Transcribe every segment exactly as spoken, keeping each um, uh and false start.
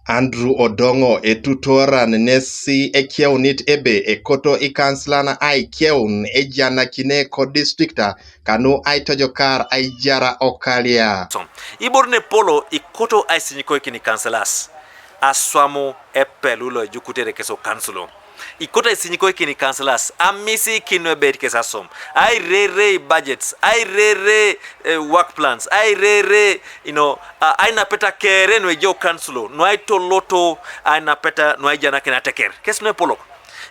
Andrew Odongo etutoran nesi ekeunit ebe ekoto ikansilan aikeun ejanakine ko distrikta kanu aitojokar aijara okalia. Ibor ne polo ikoto aisinyikoikin ikansilas aswamu epelu lo ejukutere keso kansulo. Ikoto aisinyikoikin ikansilas amisi kinu ebeit kes asom, airere budgets, airere eh, work plans, airere you know, uh, ainapeta kere nu ejau kansulo nu aitoloto, ainapeta nu aijanakin ateker kes nu epolok.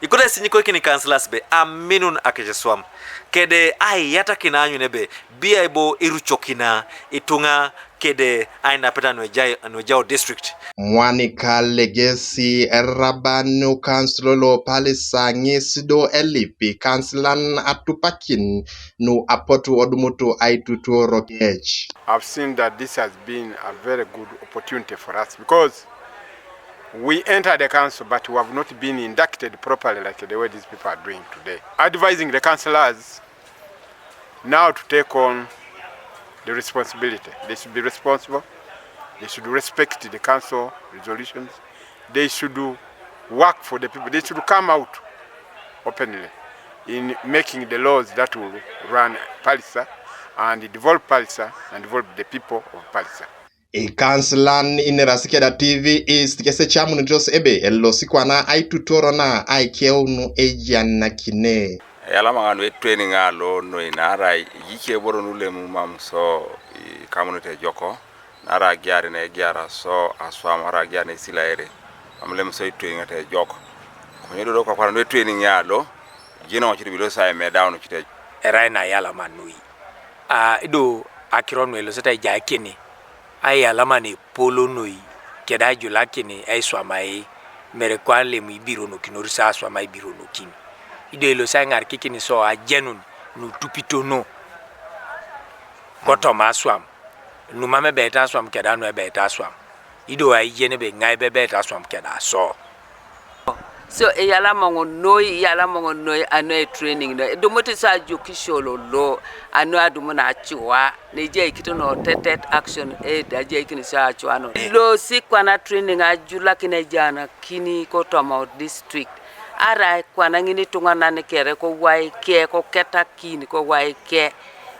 Ikoto aisinyikoikin ikansilas be aminun akeseswam kede aiyatakin aanyun ebe bia ibo irucokina ituŋa kede ainapeta nu ejai nu ejau district. Mwanika legesi eraban nu kansulo lo palisa ŋes do elipi kansilan atupakin nu apotu odumutu aitutuoro kec. I've seen that this has been a very good opportunity for us because we entered the council but we have not been inducted properly like the way these people are doing today. Advising the councillors now to take on the responsibility. They should be responsible. They should respect the council resolutions. They should work for the people. They should come out openly in making the laws that will run Pallisa and develop Pallisa and develop the people of Pallisa. Ikansilan inerasi keda T V East kesecamunitos ebe elosi kwana aitutoro na aikeunu ejanakine. Eyalama ŋa nu etraining alo noi naarai iyice eboro nu lemu mam so ikamunit ejoko naarai agiar na egiara so aswam arai agiar na isilaere mam lem so etraining ete ejok. Konye dodo kwakwara nu etraining alo jino ŋocit bilo sa emedaun cite. Erai na eyalama noi a ido akiro nu elosete ejaikini aiyalama na epol noi keda aijulakin aiswamai mere kwalem ibironokinor so aswam aibironokin. Ido elosi aiŋarikikin so ajenun nu itupitono kotoma aswam nu mam ebeit aswam keda nu ebeit aswam. Ido aijen ebe ŋai bebeit aswam keda so. So eyalama ŋun noi, eyalama ŋun noi anu etraining noi. Edumut iso ajokisio lolo anu adumun acua. Nejaikit no tetet action aid ajaikin iso acua no. Ilosi kwana training ajulakin ejanakini kotoma o district. Arai kwana ŋin ituŋanan kere kowai ke koketakin kowai ke.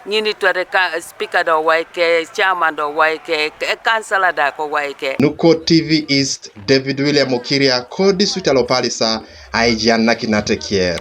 Ŋin itware ka speaker da owai ke, chairman da owai ke, ekansala da kowai ke. Nuko T V East, David William Okiria ko district alo Pallisa aijan nakin ateker.